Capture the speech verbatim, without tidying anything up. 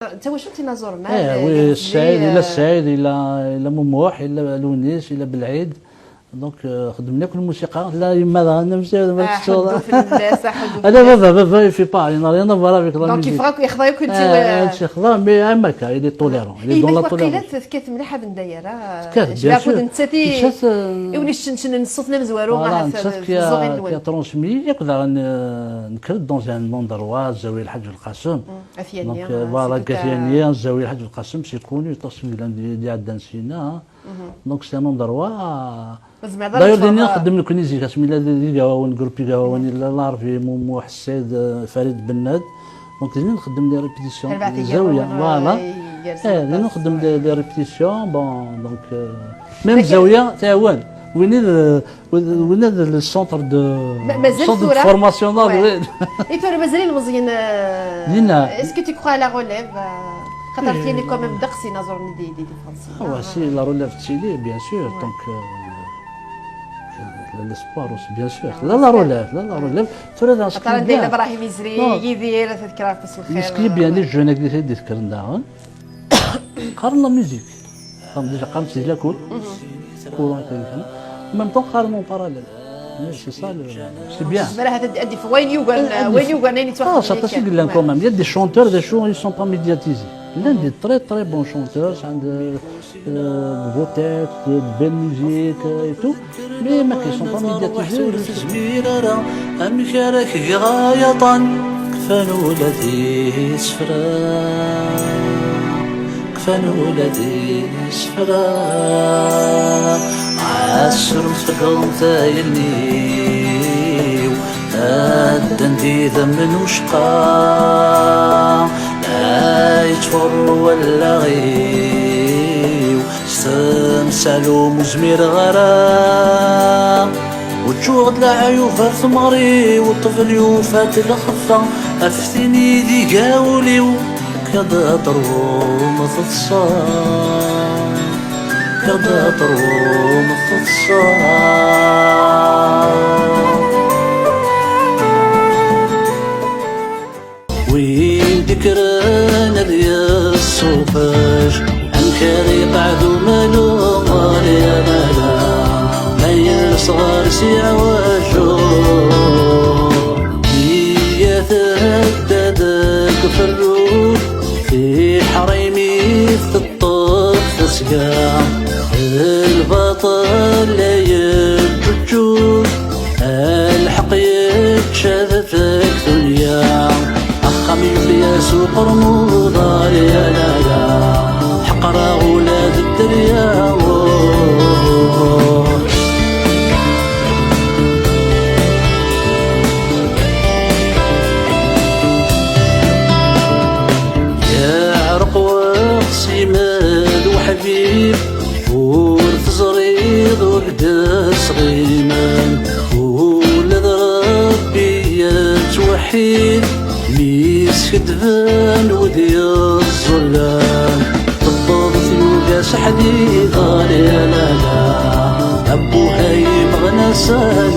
d tawacult inaẓuren, ah, eh, d, oui, d, Saɛid, yella eh, Saɛid, yella, yella Mumuḥ, yella Lewnis, yella Belɛid. Donc, euh, xeddmen akk lmusiqa. Tella yemma daɣen, amek ara tettsuɣ? Aḥuddu fell-as, aḥuddu. Ala, fell-as. Baba, baba, il fait pas, il n'a rien à voir avec la musique. Donc, yeffeɣ akk, yexḍa akk. Eh, yexḍa, mais am akka, il est tolérant. Il est dans la tolérance. Yella waqila tekkat mliḥ abendayer, ah. Tekkat, bien sûr. Nettat i, euh, i wen-iscencnen ṣṣut n amezwaru, voilà, ahat, nettat euh, qui a, qui a transmis, akk daɣen, euh, nekk-d dans un endroit, Zawiya Lḥaǧ Belqasem. At Yanni, donc, euh, voilà, At Yanni, Zawiya Lḥaǧ Belqasem, c'est connu, aṭas n yellan d, d iɛeddan syenna, hein. Donc, c'est un endroit, d'ailleurs, dinna nxeddem nekni zik, asmi yella d, d Igawawen, groupe Igawawen, yella Larbi, Mumuḥ, Ḥsid, euh, Farid Bennad. Donc, dinna nxeddem les répétitions. Zawiya, voilà. Eh, dinna nxeddem les, les répétitions, bon, donc, euh, même Zawiya, tɛawen. Win i d, win i d le centre de, centre de formation, ouais. I tura mazal ilmeẓyen, euh, est-ce que tu crois à la relève, euh, xaṭer tili quand même ddeqs inaẓuren i d, d, d Fransi. Ah, ouais, si la relève tettili, bien sûr, donc, euh, l'espoir aussi, bien sûr. La, la relève, la, la relève. Tura d xaṭer anda yella Brahim Izri, Yidir, ad t-kkreɣ ɣef wass n lxir. Meskin, bien, les jeunes-agi i d-yekkren daɣen. Qqaren la musique. Qqaren déjà, qqaren c'est de la cool. Courant, et cetera. En même temps, qqaren en parallèle. Mais c'est ça, le, c'est bien. Zemreɣ ad, ad d-iffeɣ wayen yugaren, wayen yugaren ayen yettwaxdamen. Ah, aṭas i yellan quand même. Il y a des chanteurs, des chants, ils sont pas médiatisés. Llan des très, très bons chanteurs, des, euh, beaux textes, de belles musiques, euh, et tout. Mais ma qui sont pas médiatisés, je sais. Tezmir ara amek ara k-geɣ ay aṭan, kfan ula d isefra, kfan ula d isefra. Ɛassemt, tegremt ayenni-w, addan d idammen ucqa, la yettfurru wallaɣ-iw. S temsal umi ur zmireɣ ara, uǧǧuɣ-d leɛyub ar tmeɣri-w, ṭṭbel yufa-d lxeffa, af tin i d iga wul-iw, kad teṛwum teḍṣa, kad teṛwum teḍṣa. Win d-ikkren ad yessuffeɣ, amek ara iqeɛɛed umalu ɣer yamala, ma yella sɣur-s iɛwaj. Iyyat ad d-, deg uferru, tiḥrimin teṭṭef tasga, lbaṭel la yeǧǧuǧǧug. Lḥeqq yečča-t deg dunya, axxam yuli-as uqermud, a la la la, ḥeqreɣ ula d dderya. Yeɛreq weqsim d weḥbib, ur teẓriḍ ur d-sɣimen, ula d Ṛebbi yettweḥḥid, mi skeddben wid yeẓẓullen. Tewweḍ tyuga s aḥdid, a la la la, abbuh ay imeɣnasen.